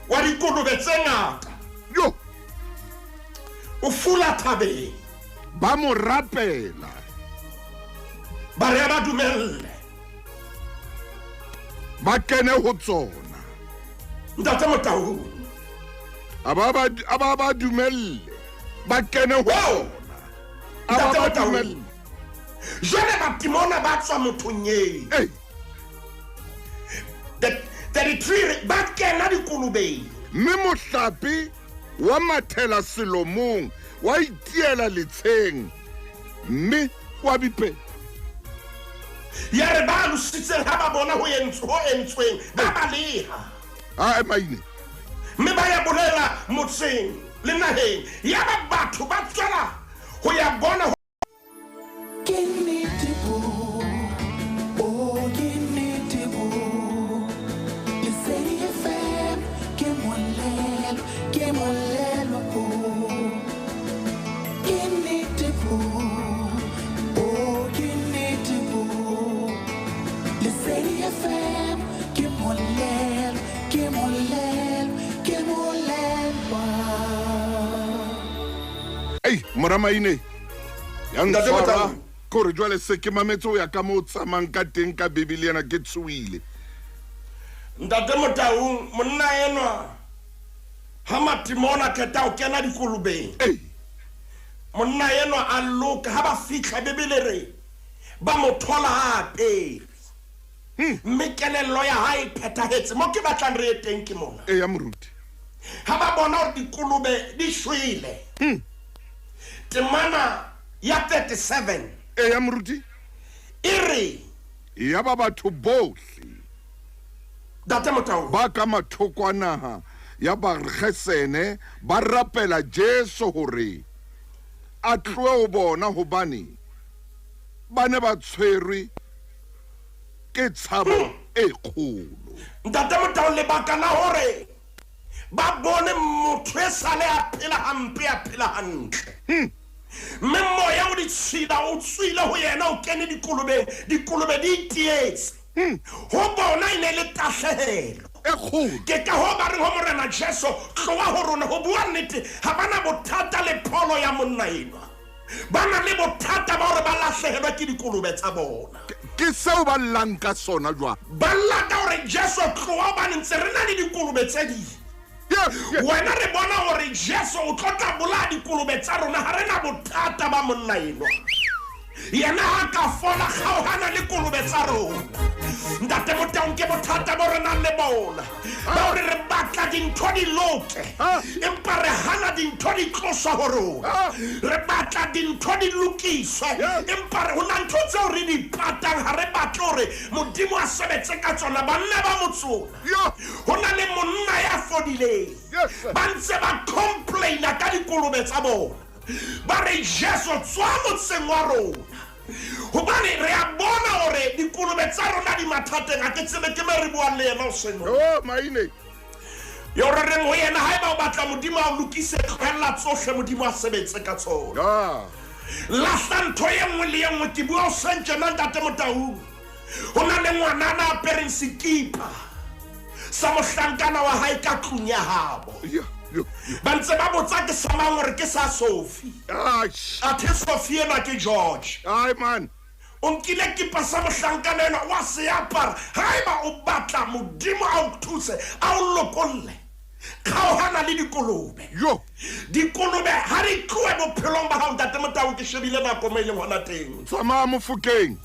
wa dikolobe tse ngata. Yo. O fula thabeng. Ba mo rapela. Ba re ba dumelle. Ba kene ho tsona. Ntate Motaung. A ba dumelle. Ba kene ho tsona. A ba ba dumelle. Jwale batimona ba tswa mothong eo. Hey. The 33 ba kena dikolobeng. Mme mohlape wa mathela selomong, wa itiela letsheng, mme wa bipela. Ya re ba lositseng ha ba bona ho entsweng, ba baleha. Ha e maine. Mme ba ya bolela motseng le naheng, ya ba batho ba tswela ho ya bona. Ke nnete. FM ke molelo, ke molelo, ke molelwa. Ei, mora Maine, ya Ntate ntshwara Motaung. kore jwale se ke mametse ho ya ka moo o tsamayang ka teng ka Bibele ena ke tshohile. Ntate Motaung, monna enwa ha matimona qeta ho kena dikolobeng. Ei. Monna enwa a loka ha ba fihla Bibele re ba mo thola ha apere. Mme kelello ya hae e phethahetse. Mo ke batlang re ye teng ke mona. E ya moruti. Ha ba bona hore dikolobe di shwele. Temana ya 37. E ya moruti. E re ya ba batho bohle Ntate Motaung ba ka mathoko a naha ya Bargesene ba rapela Jesu hore a tlohe ho bona hobane ba ne ba tshwerwe ke tshabo e kgolo. Ntate Motaung, lebaka la hore ba bone motho e sale a phela hampe, a phela hantle. Mme moya o ditshila o tswile ho yena, o kene dikolobeng, dikolobe di itietse. Ho bona e ne le tahlehelo e kgolo. Ke ka hoo ba reng ho Morena Jesu, tloha ho rona. Ho bua nnete, ha ba na bothata le pholo ya monna enwa. Ba na le bothata ba hore ba lahlehelwa ke dikolobe tsa bona. Ke seo ba llang ka sona jwang? Ba lla ka hore Jesu tloha hobane ntse re na le dikolobe tse ding. Wena re bona hore Jesu o tlo tla bolaya dikolobe tsa rona, ha re na bothata ba monna enwa. Yena ha ka fola, kgaohana le kolobe tsa rona. Ntate Motaung, ke bothata bo re nang le bona. Ba hore re batla dintho di loke, empa re hana dintho di tloswa ho rona. Re batla dintho di lokiswe, empa re ho na ntho tseo re di patang, ha re batle hore Modimo a sebetse ka tsona. Banna ba motsona, ho na le monna ya fodileng, ba ntse ba complaina ka dikolobe tsa bona. Ba re Jesu tswa motseng wa rona, hobane re a bona hore dikolobe tsa rona di mathateng. Ha ke tsebe ke me re buang le yena hoseng hona. Oh, Maine. Yo re reng ho yena, haeba o batla Modimo a o lokise, tlohella tsohle, Modimo a sebetse ka tsona. Lahla ntho e nngwe le e nngwe. Ke bua hoseng tjena, Ntate Motaung, ho na le ngwanana a apereng sekipa sa mohlankana wa hae ka tlung ya habo. Ba ntse ba botsa ke sa mang hore ke sa Sophie. Athe Sophie enwa ke George. Ai man. O nkile kipa sa mohlankana enwa, wa se apara. Haeba o batla Modimo a o thuse, a o lokolle, kgaohana le dikolobe. Yo. Dikolobe ha di tlohe bophelong ba hao, Ntate Motaung. Ke shebile nako mo e leng hona teng. Tsamaya Mofokeng.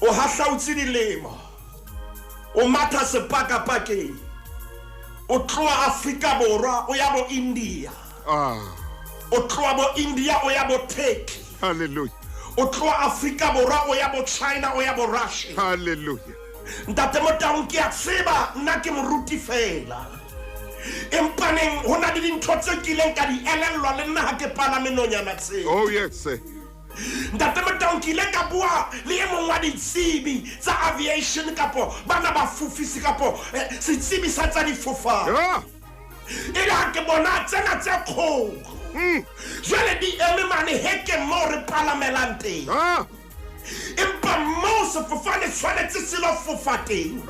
O hahlautse dilemo. O matha sepakapakeng. O tloha Afrika Borwa o ya bo India. O tloha bo India o ya bo Turkey. Hallelujah. O tloha Afrika Borwa o ya bo China, o ya bo Russia. Hallelujah. Ntate Motaung, ke a tseba nna ke moruti fela. Empa neng ho na le dintho tse kileng ka di elellwa le nna ha ke palame nonyana tseo. Oh yes sir. Ntate Motaung, ke ile ka bua le e mong wa ditsebi tsa aviation kapo bana ba fofisi kapo setsebi sa tsa difofane. E le ha ke bona tsena tse kgolo. Jwale di eme mane hekeng moo re palamelang teng. Empa moo sefofane tshwanetse se lo fofa teng.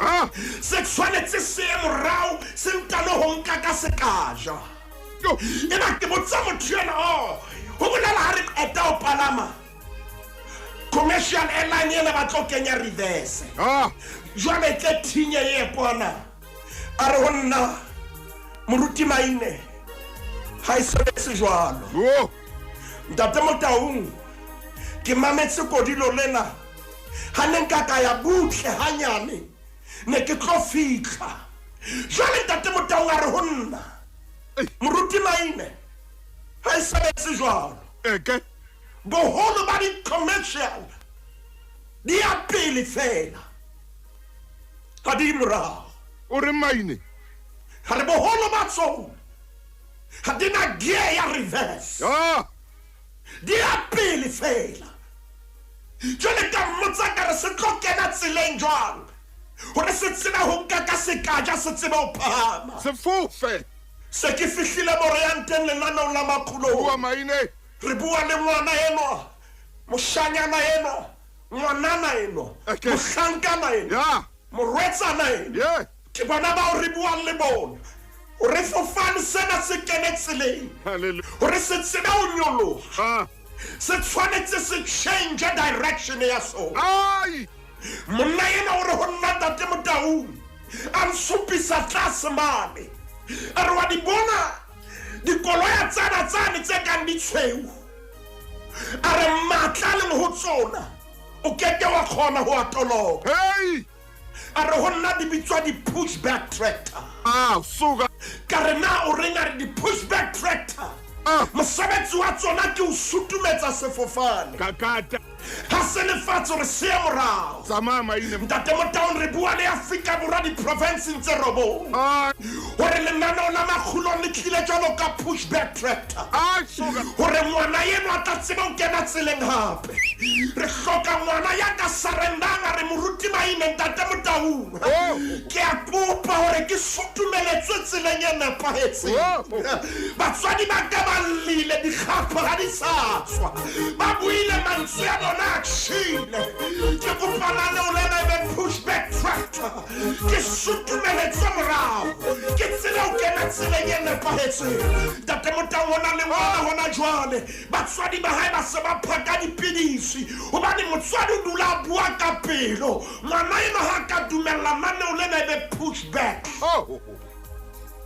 Se tshwanetse se ye morao, se ntano ho nka ka sekaja. Eba ke botsa motho ena, oh, ho bolela ha re qeta ho palama commercial airline ena ba tlo kenya reverse. Jwale tle thinye ye kwana. A re ho nna, Moruti Maine, ha e sebetse jwalo. Ntate Motaung, ke mametse kodilo lena. Ha ne nka ka ya butle hanyane, ne ke tlo fihla. Jwale Ntate Motaung a re ho nna, Moruti Maine, ha e sebetse jwalo. Eke. Boholo ba di-commercial di ya pele fela, ha di morao. O re Maine? Ha re boholo ba tsona ha di na gear ya reverse. Di ya pele fela. Jwale ka mmotsa ka re se tlo kena tseleng jwang hore se tsebe ho nka ka sekaja, se tsebe ho phahama. Se fofe. Se ke fihlile mo re yang teng lenaneong la Makgolong. Bua Maine. Re bua le ngwana enwa, moshanyana enwa, ngwanana enwa, mohlankana enwa. Morwetsana ena. Yeah. Ke bona bao re buang le bona. Hore fofane sena se kene tseleng. Hallelujah. Hore se tsebe ho nyoloha. Ah. Se tshwanetse se change direction ya sona. Ai. Monna ena o re ho nna Ntate Motaung a nsupisa tlase mane. A re wa di bona dikoloya tsana tsane tse kang di tshweu. A re matla a leng ho tsona o keke wa kgona ho a toloka. Hey. A re ho nna di bitswa di-pushback tractor. Ah, suka. Ka re na o reng? A re di-pushback tractor. Ah. Mosebetsi wa tsona ke ho sutumetsa sefofane. Kakata. Ha se lefatshe hore se ye morao. Tsamaya Maine. Ntate Motaung re bua le Afrika Borwa diprovinseng tse robong. Ai. Hore lenaneo la Makgulong le tlile jwalo ka pushback tractor. Ai, suka. Hore ngwana eno a tla tsebe ho kena tseleng hape. Re hloka ngwana ya ka surrendang a re moruti Maine Ntate Motaung. Oh. Ke a kopa hore ke sutumeletswe tseleng e nepahetseng. Oh. Batswadi ba ka ba llile dikgapha ha di sa tswa. Ba buile mantswe a bona a tjhele. Ke kopa lenaneo lena e be pushback tractor. Ke sutumeletswe morao. Ke tsebe ho kena tseleng e nepahetseng. Ntate Motaung ho na le ngwana hona jwale. Batswadi ba hae ba se ba phaka dipidisi. Hobane motswadi o dula a bua ka pelo. Ngwana eno ha ka dumella lenaneo lena e be pushback Oh.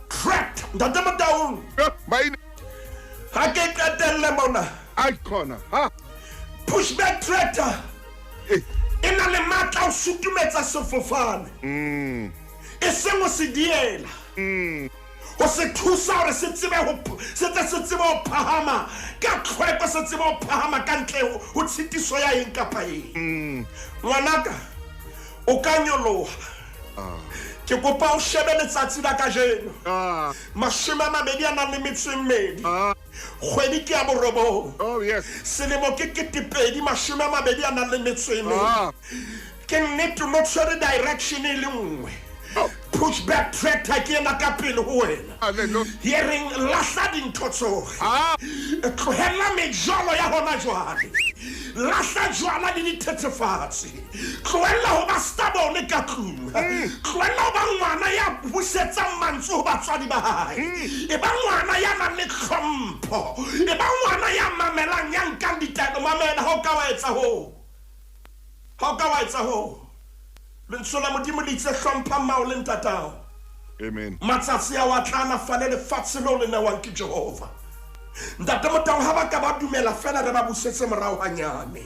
tractor. Ntate Motaung. Eh, Maine. Ha ke qetelle mona. Ai khona. Ha. Pushback tractor Eh. e na le matla ho sutumetsa sefofane. E seng ho se diela. Ho se thusa hore se tsebe ho se tle se tsebe ho phahama ka tlhweko, se tsebe ho phahama ka ntle ho tshitiso ya eng kapa eng. Ngwanaka o ka nyoloha. Ke kopa o shebe letsatsi la kajeno. Ah. 22. Ah. Kgwedi ke ya 9. Oh yes. Selemo ke 2024. Ah. Ke nnete o no tshwere direction e le nngwe. Oh. Pushback tractor ke ena ka pele ho wena. Hallelujah. Ye reng lahla dintho tsohle. Ah. Tlohella mejolo ya hona jwale. Lahla jwala le dithethefatsi. Tlohella ho ba stubborn ka tlung. Tlohella ho ba ngwana ya busetsang mantswe ho batswadi ba hae. E ba ngwana ya nang le tlhompho. E ba ngwana ya mamelang, ya nkang ditaelo. Mamela ha o ka wa etsa hoo. Ha o ka wa etsa hoo. Lentswe la Modimo le itse hlompha mmao le ntatao. Amen. Matsatsi a wa tlana fale lefatshe leo le newang ke Jehova. Ntate Motaung ha ba ka ba dumela fela re ba busetse morao hanyane.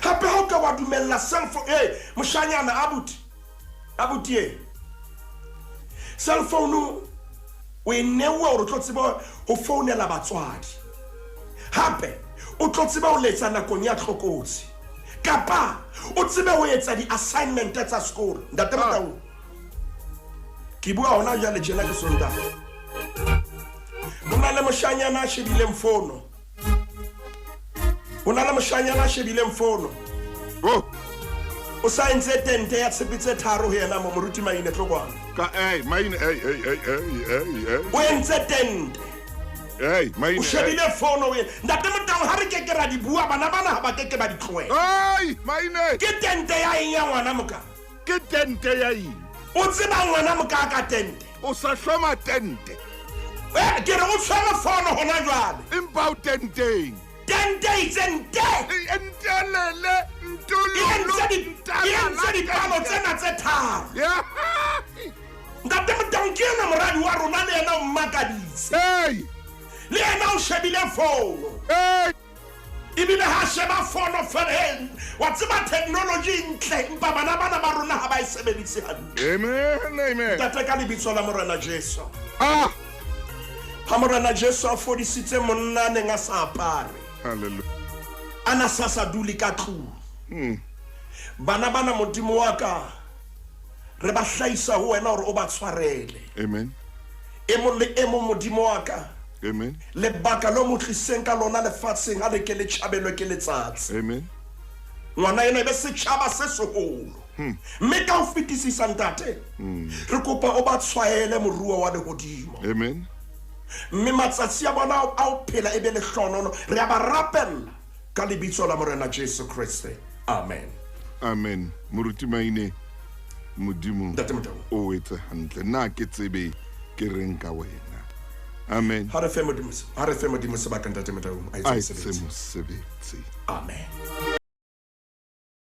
Hape ha o ka wa dumella cell phone, eh moshanyana abuti. Abuti e. Cell phone o e neuwa hore o tlo tseba ho founela batswadi. Hape o tlo tseba ho letsa nakong ya tlokotsi. Kapa o tsebe ho etsa di-assignment tsa sekolo. Ntate Motaung. Ke bua hona jwale tjena ke Sontaha. Ho na le moshanyana a shebileng fono. Ho na le moshanyana a shebileng fono. Oh. O sa entse tente ya tshepe tse 3 ho yena mo moruti Maine tlo kwana. Ka hey Maine hey hey hey hey hey hey. O entse tente. Hey Maine. O shebile fono o ena. Ntate Motaung ha re keke ra di bua bana bana ha ba keke ba di tlohela. Hey Maine. Ke tente ya eng ya ngwana moka? Ke tente ya eng? O tseba ngwana moka ka tente. O sa hloma tente. Ke re o tshwere fono hona jwale. Empa o tenteng. Tente itse nte. Ntelele ntululu. E entse dipalo tsena tse 3. Yeah. Ntate Motaung ke yena moradi wa rona le yena o mmakaditse. Hey. Le yena o shebile fono. Hey. Ebile ha sheba fono fela. Wa tseba technology ntle empa bana bana ba rona ha ba e sebedise hantle. Amen, amen. Ntate ka lebitso la Morena Jesu. Ah. Ha Morena Jesu a fodisitse monna a neng a sa apare. Hallelujah. Ana sa sa dule ka tlung. Bana bana Modimo wa ka re ba hlahisa ho wena hore o ba tshwarele. Amen. E mong le e mong Modimo wa ka. Amen. Lebaka lo mo tliseng ka lona lefatsheng ha le ke le tjhabelwe ke letsatsi. Amen. Ngwana ena e be setjhaba se seholo. Mme ka ho fetisisa ntate, re kopa o ba tshwaele moruo wa lehodimo. Amen. Mme matsatsi a bona a ho phela e be lehlonono. Re a ba rapella ka lebitso la Morena Jesu Kriste. Amen. Amen. Moruti Maine, Modimo Ntate Motau. o etse hantle. Nna ke tsebe ke reng ka wena. Amen. Ha re fe Modimo, ha re fe Modimo sebaka, Ntate Motau, a A etse etse mosebetsi. mosebetsi. Amen.